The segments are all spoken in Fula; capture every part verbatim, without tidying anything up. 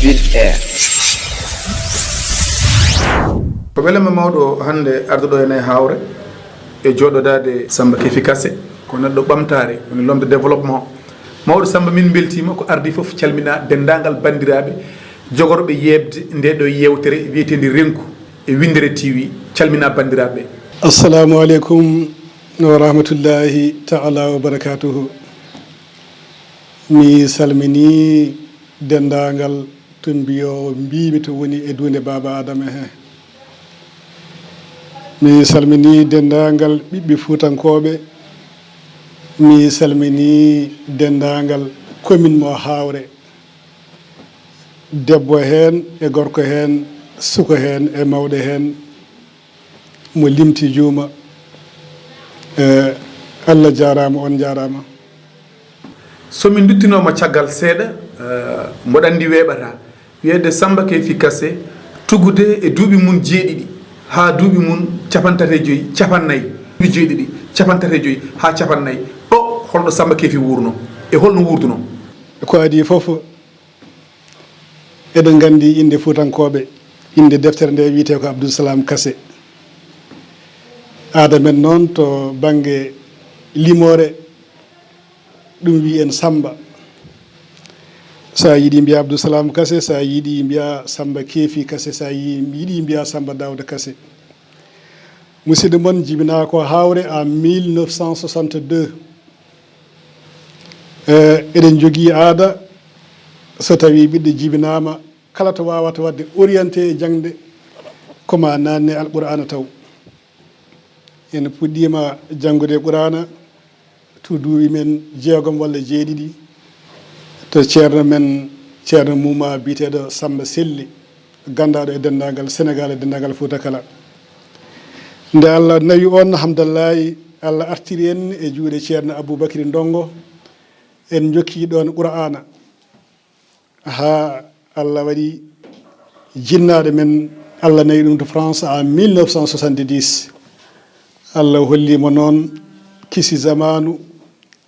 Vide Air. Ko welama mawɗo hannde arduɗo en e Haawre e jooɗodaade Samba Kefi Kase, ko neɗɗo ɓamtaare, woni l'homme de développement. Mawɗo Samba, min mbeltiima ko ardi fof calmina denndaangal banndiraaɓe jogorɓe yeeɓde nde ɗo yeewtere wiyeteende Renku e Winndere T V, calmina banndiraaɓe. Assalamu aleykum wa rahmatullahi taala wa barakatuhu. Mi salmini denndaangal to mbiyoowo mbimi to woni e duunde Baaba Adama he. Mi salmini denndaangal ɓiɓɓe Fuutankooɓe. Mi salmini denndaangal commune mo Haawre. Debbo heen e gorko heen, suka heen e mawɗo heen, mo limti juuma. E, Allah jaaraama, on njaaraama. So min nduttinooma caggal seeɗa, eh, mboɗo anndi weeɓata, wiyeede Samba Kefi Kase, tuggude e duuɓi mum jeeɗiɗi haa duuɓi mum capanɗe tati e joyi, capannayyi, duuɓi jeeɗiɗi, capanɗe tati e joyi haa capannayyi. Ɗo, holɗo Samba Kefi wuurno e holno wuurduno? Ko adii fof, eɗen nganndi innde Fuutankooɓe, innde deftere nde wiyetee ko Abdul Salam Kase. Aada men noon to bannge limoore, ɗum wiyi en Samba. So a yiɗi mbiya Abdou Salam Kase, so a yiɗi mbiya Samba Kefi Kase, so a yi-, yiɗi mbiya Samba Daouda Kase. Musidɗo mon jibinaa ko Haawre en mille neuf cent soixante-deux. Eh, eɗen njogii aada, so tawii ɓiɗɗo jibinaama, kala to waawata waɗde orienté e jaŋde, ko ma naatne Alqur'aana taw. En puɗɗiima janngude Qur'aana to duuɓi men jeegom walla jeeɗiɗi, to ceerno men, ceerno Muuma biyeteeɗo Samba Selli, ganndaaɗo e denndaangal Senegaal e denndaangal Fuuta kala. Nde Allah nawi on, hamdallaahi, Allah artiri en e juuɗe ceerno Aboubacry Ndongo, en njokki ɗoon Qur'aana. Haa Allah waɗi jinnaaɗo men, Allah nawi ɗum to France en mille neuf cent soixante-dix. Allah holli mo noon kisi zamaanu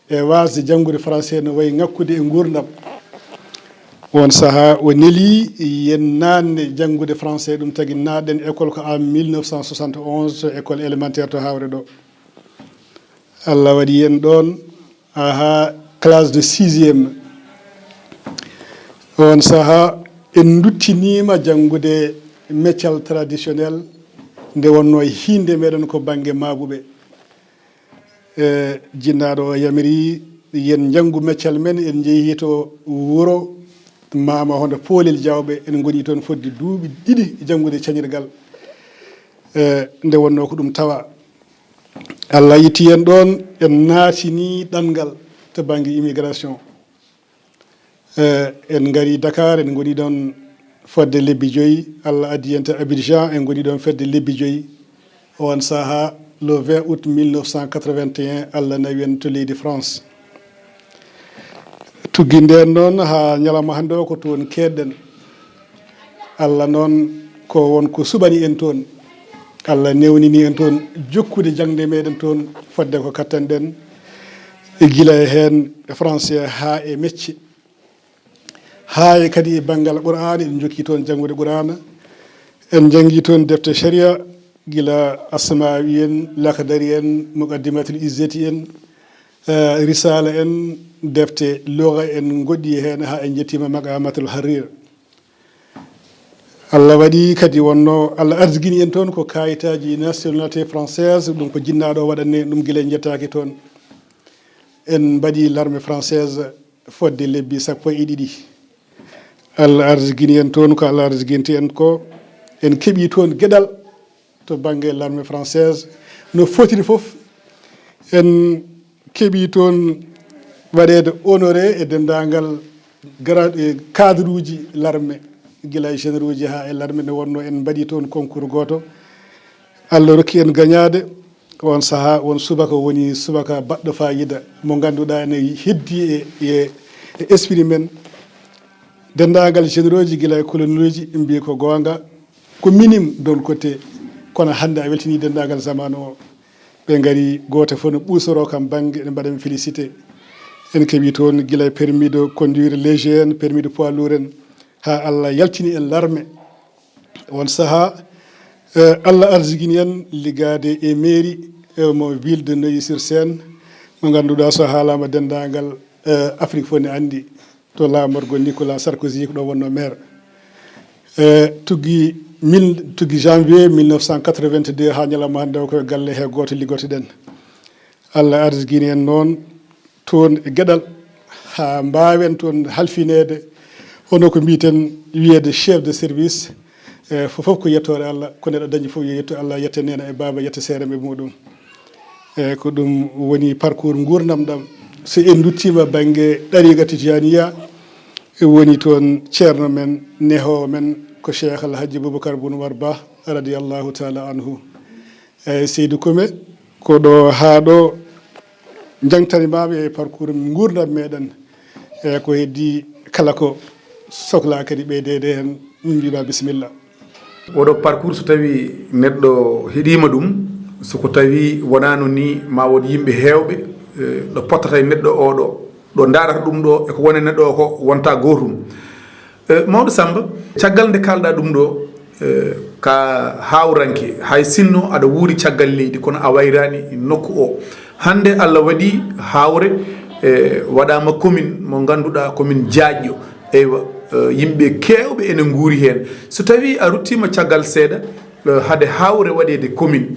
e waasde janngude français no wayi ŋakkude e nguurndam. Oon sahaa o neli yen naatne janngude français, ɗum tagi naatɗen école ko en mille neuf cent soixante et onze to école élémentaire to Haawre ɗo. Allah waɗi en ɗoon haa classe de sixième. Oon sahaa en nduttiniima janngude meccal traditionnel nde wonnoo hiinde meɗen ko bannge Maabuɓe. E, jinnaaɗo o yamiri yen njanngu meccal men, en njehi to wuro Maama Hondo Poolel Jawɓe, en ngoni toon fodde duuɓi ɗiɗi janngude cañirgal. E, nde wonnoo ko ɗum tawa. Allah yitti en ɗoon, en naatini ɗanngal to bannge immigration. Eh, en ngari Dakar, en ngoni ɗoon fodde lebbi joyi. Allah addi en to Abidjan, en ngoni ɗoon fodde lebbi joyi. Oon sahaa, le vingt août mille neuf cent quatre-vingt et un, Allah nawi en to leydi France. Tugginde en noon haa ñalawma hannde o ko toon keedɗen. Allah noon ko won ko suɓani en toon. Allah newnini en toon jokkude jaŋde meɗen toon fodde ko kattanɗen, e gila e heen e français haa e mecce. Haa e kadi e banngal Qur'aana, en njokki toon janngude Qur'aana. En njanngi toon defte sharia, gila Asmaawi en, Lakhdari en, Muqaddimatul Izzati en, eh, Risaala en, defte lugha en ngoɗɗi heen haa en njettiima Maqamatul Harrir. Allah waɗi kadi wonno, Allah ardigini en toon ko kayitaaji nationalité française, ɗum ko jinnaaɗo o waɗani en ɗum gila en njettaaki toon. En mbaɗi l'armée française fodde lebbi sappo e ɗiɗi. Allah ardigini en toon ko Allah ardiginti en ko, en keɓi toon geɗal to bannge l'armée française. No fotiri fof, en keɓi toon waɗeede honoré e denndaangal gra-, e cadre uji l'armée, gila e généraux uji haa e l'armée, nde wonno en mbaɗi toon concours gooto. Allah rokki en gañaade. Oon sahaa, oon subaka woni subaka baɗɗo faayiida mo ngannduɗaa ene heddii e, e, e esprit men. Denndaangal généraux ji gila e colonel uji mbii ko goonga, ko minime de l'autre côté. Kono hannde a weltinii denndaangal zamaanu o. Ɓe ngari, gooto fof no ɓuusoroo kam bannge, ene mbaɗa mi félicité. En keɓi toon gila e permis de conduire léger en, permis de poids lourd en, haa Allah yaltini en l'armée. Oon sahaa, eh, Allah arsigini en liggaade e mairie, eh, mo ville de Neuilly-sur-Seine, mo ngannduɗaa so haalaama denndaangal, eh, Afrique fof ne anndi to laamorgo Nicolas Sarkozy ko ɗo wonnoo maire. Eh, tuggi mille, tuggi janvier mille neuf cent quatre-vingt-deux haa ñalawma hannde o ko e galle he gooto liggotoɗen. Allah arsigini en noon toon e geɗal haa mbaawen toon halfineede hono ko mbiyeten wiyeede chef de service. E fof fof ko yettoore Allah, ko neɗɗo dañi fof yo yettu Allah, yette neene e baaba, yette seere e muɗum. E ko ɗum woni parcours nguurndam ɗam. So en nduttiima bannge ɗariiga Tijaniya, e woni toon ceerno men, nehoowo men ko Cheikh Al Hadji Boubacar Boun Umar Ba radiyallahu taala anhu. Eeyi, seydi Kome, ko ɗo haa ɗo njangtani maaɓe e parcours nguurndam meɗen. Eeyi, ko heddi kala ko soklaa kadi ɓeydeede heen, min mbiima bisimilla. Oɗo parcours, so tawi neɗɗo heɗiima ɗum, so ko tawi wonaano ni, ma won yimɓe heewɓe, eh, ɗo pottata e neɗɗo oɗo, ɗo ndaarata ɗum ɗo e ko woni e neɗɗo o ko wonta gootum. Eh, mawɗo Samba, caggal nde kaalɗa ɗum ɗo, eh, ka hawranke, hay sinno aɗa wuuri caggal leydi, kono a wayraani nokku o. Hannde Allah waɗi hawre, eh, waɗaama commune mo ngannduɗaa commune jaajɗo. Eywa, eh, yimɓe keewɓe ene nguuri heen. So tawi a ruttiima caggal seeɗa, eh, hade hawre waɗeede commune,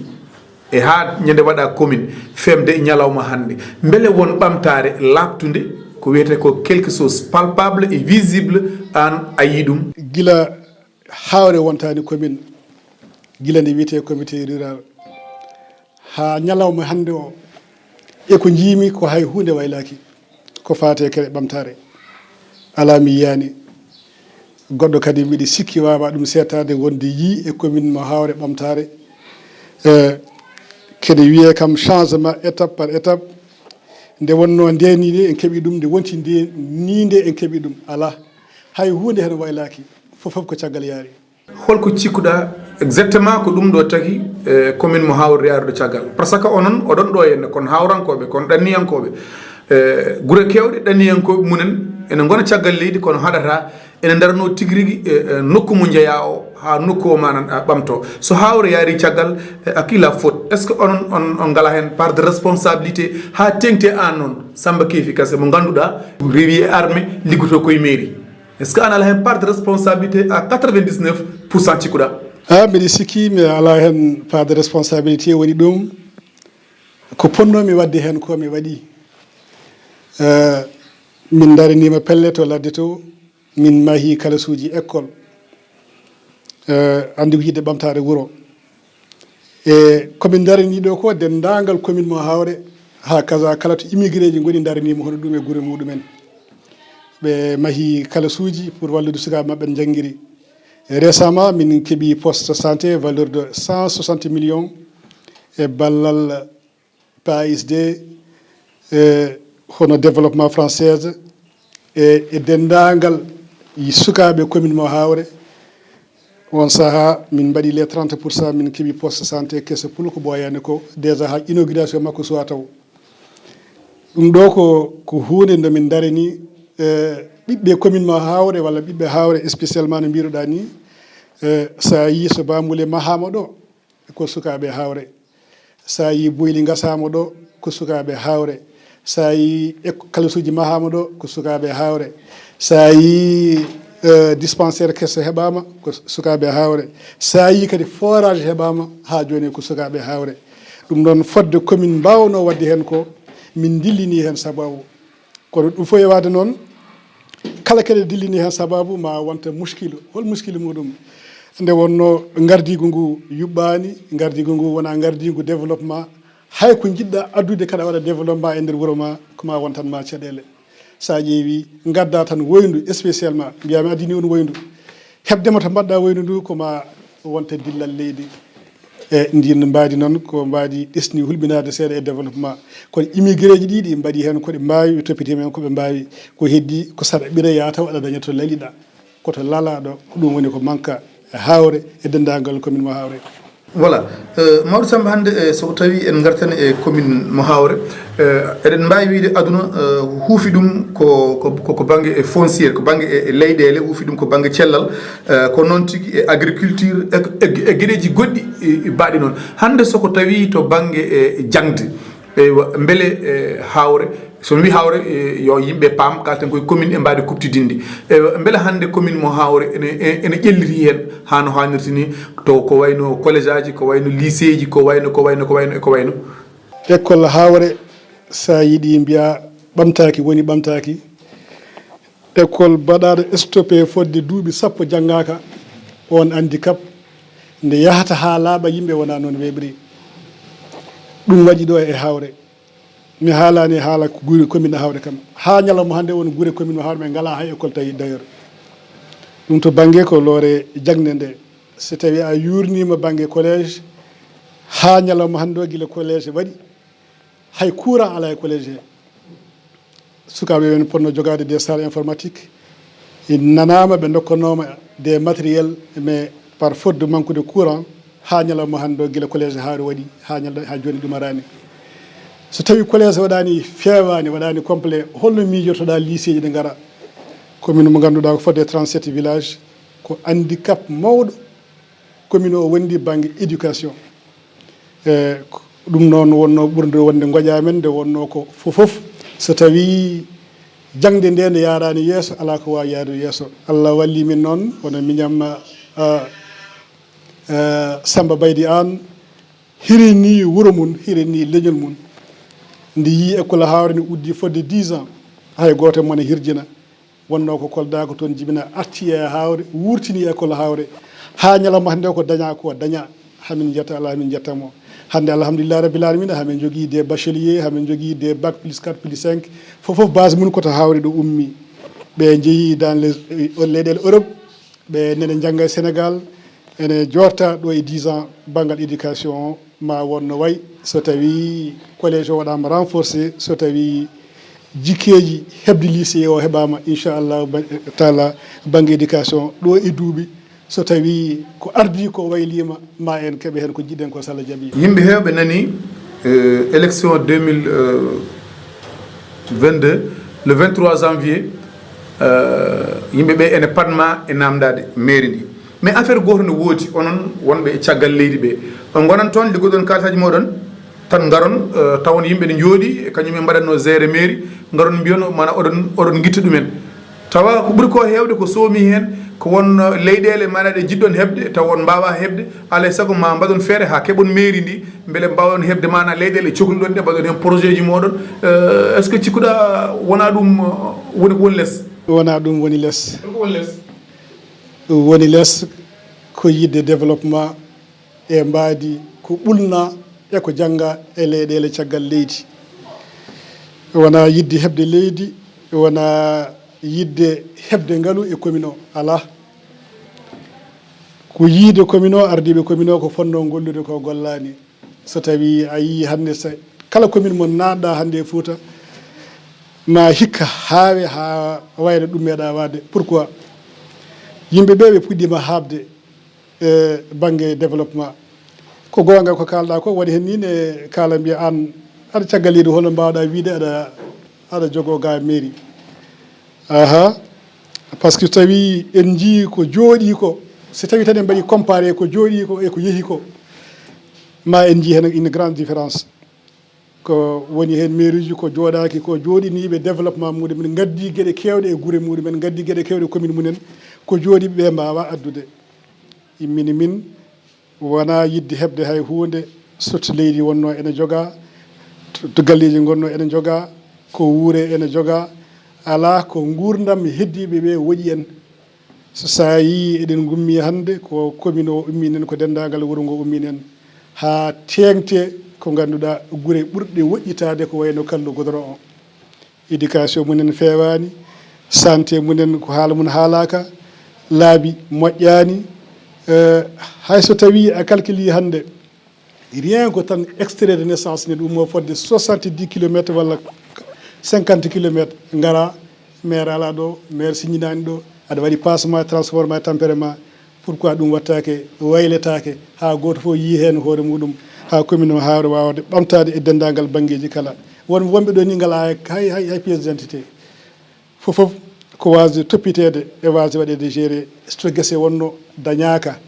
e haa ñande waɗa commune, femde e ñalawma hannde, mbele won ɓamtaare laaɓtunde, ko wiyetee ko quelque chose palpable et visible, aan a yii ɗum? Gila hawre wontaani commune, gila nde wiyetee comité rural, haa ñalawma hannde o, e ko njiimi ko hay huunde waylaaki. Ko faati e kere ɓamtaare, alaa mi yiyaani. Goɗɗo kadi mbiɗi sikki waawa ɗum seetaade wonde yii e commune mo hawre ɓamtaare. Eh, kene wiyee kam changement étape par étape. Nde wonnoo nde nii nde en keɓi ɗum, nde wonti nde nii nde en keɓi ɗum. Alaa, hay huunde heen waylaaki. Fof fof ko caggal yaari. Holko cikkuɗa exactement ko ɗum ɗo tagi, eh, commune mo hawre yaarude caggal? Par ce que onon, oɗon ɗo henne, kon hawrankooɓe, kon ɗanniyankooɓe. Eh, gure keewɗe ɗanniyankooɓe mumen ene ngona caggal leydi, kono haɗata, ene ndarano tigi rigi, eh, eh, nokku mo njeyaa o, haa nokku o manan, ah, ɓamto. So hawre yaari caggal, eh, à qui la faute? Est-ce que onon, on, on ngala heen part de responsabilité haa teŋti aan noon, Samba Keyfi Kase, mo ngannduɗaa rewi e armée, liggoto koye mairie? Est-ce que an ala heen part de responsabilité à quatre-vingt-dix-neuf pour cent, cikkuɗa? Ah, mbiɗa sikki mi ala heen part de responsabilité, woni ɗum ko ponnoomi waɗde heen ko mi waɗi. Eh, min ndaraniima pelle to ladde to, min mahi kalasuuji école. Eh, anndi ko yiɗde ɓamtaare wuro. E ko min ndarani ɗo ko denndaangal commune mo Hawre, haa kaza kala to immigré ji ngoni ndaraniima hono ɗum e gure muɗumen. Ɓe mahi kalasuuji pour wallude sukaaɓe maɓɓe njanngiri. Récemment, min keɓi poste santé valeur de cent soixante millions e ballal P A S D, e hono développement française, e, e denndaangal sukaaɓe commune mo Hawre. On sahaa min mbaɗi les trente pour cent, min keɓi poste santé Keso Pul ko ɓooyaani ko, déjà haa inauguration makko suwaa taw. Ɗum ɗo ko, ko huunde nde min ndarani, eh, ɓiɓɓe commune mo Hawre walla ɓiɓɓe Hawre spécialement no mbiruɗaa ni, eh, so a yii so Bamule mahaama ɗo, ko sukaaɓe Hawre. So a yii Boyli ngasaama ɗo, ko sukaaɓe Hawre. So a yii ek-, kalasuuji mahaama ɗo, ko sukaaɓe Hawre. So a yii, eh, dispensaire Keso heɓaama, ko sukaaɓe Hawre. So a yii kadi forage heɓaama, haa jooni ko sukaaɓe Hawre. Ɗum noon, fodde commune mbaawnoo waɗde heen ko, min ndillini heen sababu. Kono ɗum fof e waade noon, kala kene dillini heen sababu ma wonta muskilu. Hol muskilu muɗum? Nde wonno ngardiigu ngu yuɓɓaani, ngardiigu ngu wona ngardiigu développement. Hay ko njiɗɗa addude kaɗa waɗa développement e nder wuro ma, ko ma wontan ma caɗeele. So a ƴeewi, ngadda tan woyndu spécialement, mbiya mi addini on woyndu. Heɓde mo to mbaɗɗa woyndu ndu, ko ma wonta dillal leydi. E ndin mbaadi noon ko mbaadi ɗesni hulɓinaade seeɗa e développement. Kono immigré ji ɗi, ɗi mbaɗi heen ko ɗi mbaawi, ɓe toppitiima heen ko ɓe mbaawi. Ko heddi ko saɗa ɓireya taw aɗa daña to laliɗa. Ko to lalaɗo, ko ɗum woni ko manka e Hawre e denndaangal commune mo Hawre. Voilà. Mawɗo Samba, hannde, e so tawi en ngartani e commune mo Hawre, eɗen mbaawi wiyde aduna huufi ɗum ko ko ko bannge e foncier, ko bannge e leyɗeele, huufi ɗum ko bannge cellal, ko noon tigi e agriculture e geɗeji goɗɗi baaɗi noon. Hannde so ko tawi to bannge e jaŋde, eywa, mbele e Hawre, so mi wii Hawre, yo yimɓe paam, kalten koye commune e mbaadi kuɓtidinndi. Eywa, mbele hannde commune mo Hawre ene ene ƴelliti heen haa no haanirta ni, to ko wayno collège aji, ko wayno lycée ji, ko wayno ko wayno ko wayno e ko wayno? École Hawre, so a yiɗi mbiya ɓamtaaki, woni ɓamtaaki. École baɗaaɗo stoppé fodde duuɓi sappo janngaaka, oon handicap nde yahata haa laaɓa, yimɓe wona noon weeɓri. Ɗum waɗi ɗo e Hawre. Mi haalaani haala gure commune Hawre kam. Haa ñalawma hannde, won gure commune Hawre ɓe ngalaa hay école tawi d'ailleurs. Ɗum to bannge ko loore jaŋde nde. So tawi a yuurnima bannge collège, haa ñalawma hannde o, gila collège waɗi, hay courant alaa e collège he. Sukaaɓe ɓe ene potno jogaade des salles informatiques. Nanaama ɓe ndokkanooma des matériels, mais par faute de manque de courant, haa ñalawma hannde o, gila collège Hawre waɗi haa ñalawma haa jooni ɗum araani. So tawi collège waɗaani, feewaani, waɗaani complet, holno miijotoɗaa lycée ji ɗi ngara? Commune mo ngannduɗaa ko fodde trente-sept village, ko handicap mawɗo commune o wondi bannge éducation. E ɗum noon wonno ɓurde wonde ngoƴa men, nde wonno ko fof fof, so tawi jaŋde nde nde yaaraani yeeso, alaa ko waawi yaarude yeeso. Allah walli min noon, wano miñam Samba Baydi Aan, hirini wuro mum, hirini leñol mum. Nde yii école Hawre ne uddi fodde dix ans, hay gooto e mon e hirjina. Wonno ko Kolda ko toon jibina, arti e Hawre, wurtini école Hawre. Haa ñalawma hannde o, ko daña ko daña, hamin njetta Allah, hamin njetta mo. Hannde, alhamdulillahi rabbil alamina, hamin njogii des bacheliers, hamin njogii des bac plus quatre plus cinq. Fof fof base mum ko to Hawre ɗo ummi. Ɓe njeyi dans les leyɗeele Europe, ɓe nene njannga e Sénégal, ene joorta ɗo e dix ans banngal éducation o. Ma won no wayi so tawi collège o waɗaama renforcé, so tawi jikkeeji heɓde lycée o heɓaama, inchallahu taala, bannge éducation ɗo e duuɓi, so tawi ko ardii ko wayliima, ma en keɓe heen ko njiɗ-ɗen ko, so Allah jaɓii. Yimɓe heewɓe nanii élection deux mille vingt-deux, le vingt-trois janvier, yimɓe ɓe ene paɗ-maa e naamndaade mairie ndi. Mais affaire gooto ne woodi, onon wonɓe e caggal leydi ɓe, on ngonan toon, liggoɗon kaalisaaji mooɗon, tan ngaron, tawon yimɓe ne njooɗii, kañum en mbaɗatno géré mairie, ngaron mbiyon mana oɗon oɗon ngitta ɗumen. Tawa ko ɓuri ko heewde ko soomi heen ko won leyɗeele mana ɗe njiɗɗon heɓde, tawa on mbaawaa heɓde, alaa e sago ma mbaɗon feere haa keɓon mairie ndi, mbele mbaawon heɓde mana leyɗeele cokluɗon ɗe, mbaɗon heen projet ji mooɗon. Est ce que cikkuɗaa wonaa ɗum woni ko woni les? Wonaa ɗum woni les. Woni les ko yiɗde développement e mbaadi ko ɓulna e ko jannga e leyɗeele caggal leydi. Wonaa yiɗde heɓde leydi, wonaa yiɗde heɓde ngalu e commune o, alaa. Ko yiyde commune o, ardiiɓe commune o ko fotnoo gollude ko gollaani. So tawi a yii hannde, kala commune mo naatɗa hannde e Fuuta, ma hikka haawe haa wayno ɗum meeɗa waɗde. Pourquoi? Yimɓe ɓe ɓe puɗɗiima haaɓde e bannge développement. Ko goonga ko kaalɗa ko, waɗi heen ni ne kaala mbiya aan aɗa caggal leydi, hol no mbaawɗa wiyde aɗa aɗa jogoo ga mairie? Aha. Par ce que tawi en njii ko jooɗii ko, so tawi tan en mbaɗi comparé ko jooɗii ko e ko yehi ko, ma en njii heen une grande différence. Ko woni heen mairie uji ko jooɗaaki, ko jooɗiniiɓe développement muɗumen, ngaddi geɗe keewɗe e gure muɗumen, ngaddi geɗe keewɗe e commune mumen, ko jooɗiiɓe ɓe mbaawaa addude. Immini min, wonaa yiɗde heɓde hay huunde, so to leydi wonnoo ene jogaa, to galleeji ngonnoo ene jogaa, ko wuuree ene jogaa, alaa ko nguurndam heddiiɓe ɓe woƴi en. So a yii eɗen ngummii hannde, ko commune o ummii nen, ko denndaangal wuro ngo ummii nen, haa teeŋtee ko ngannduɗaa gure ɓurɗe woƴƴitaade ko wayno kallu goudron o. Éducation mumen feewaani, santé mumen ko haala mum haalaaka, laabi moƴƴaani. Hay so tawii a calcule hannde, rien ko tan extrait de naissance ne ɗum o fodde soixante-dix kilomètres walla cinquante kilomètres, ngara maire alaa ɗo, maire siññinaani ɗo, aɗa waɗi passe ma, transport ma, tampere ma, Pourquoi ɗum wattaake, wayletaake, haa gooto fof yii heen hoore muɗum, haa commune o haawra waawde ɓamtaade e denndaangal banngeeji kala? Won wonɓe ɗo ni ngalaa hay, hay, hay pièce d'identité. Fof fof ko waasde toppiteede e waasde waɗeede géré, so to gese wonno dañaaka,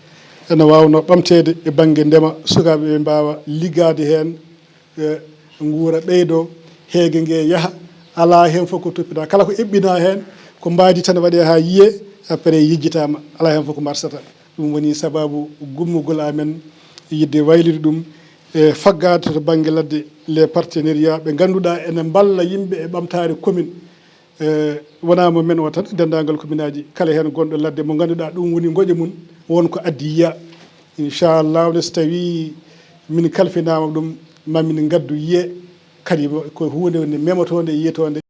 ene waawnoo ɓamteede e bannge ndema, sukaaɓe ɓe mbaawa liggaade heen, e, nguura ɓeydoo, heege nge yaha, alaa heen fof ko toppita. Kala ko eɓɓinaa heen, ko mbaadi tan waɗee haa yiyee, après yejjitaama, alaa heen fof ko marsata. Ɗum woni sabaabu gummugol amen, yiɗde waylude ɗum e faggaade to bannge ladde, les partenariats ɓe ngannduɗaa ene mballa yimɓe e ɓamtaare commune. E, wonaa mo men o tan, denndaangal commune aji, kala heen gonɗo ladde mo ngannduɗaa ɗum woni ngoƴa mum, won ko addi yiya. Inchallah, ne so tawii min kalfinaama ɗum, ma min ngaddu yiye, kadi ko huunde wonde memotoonde, yiyetoonde.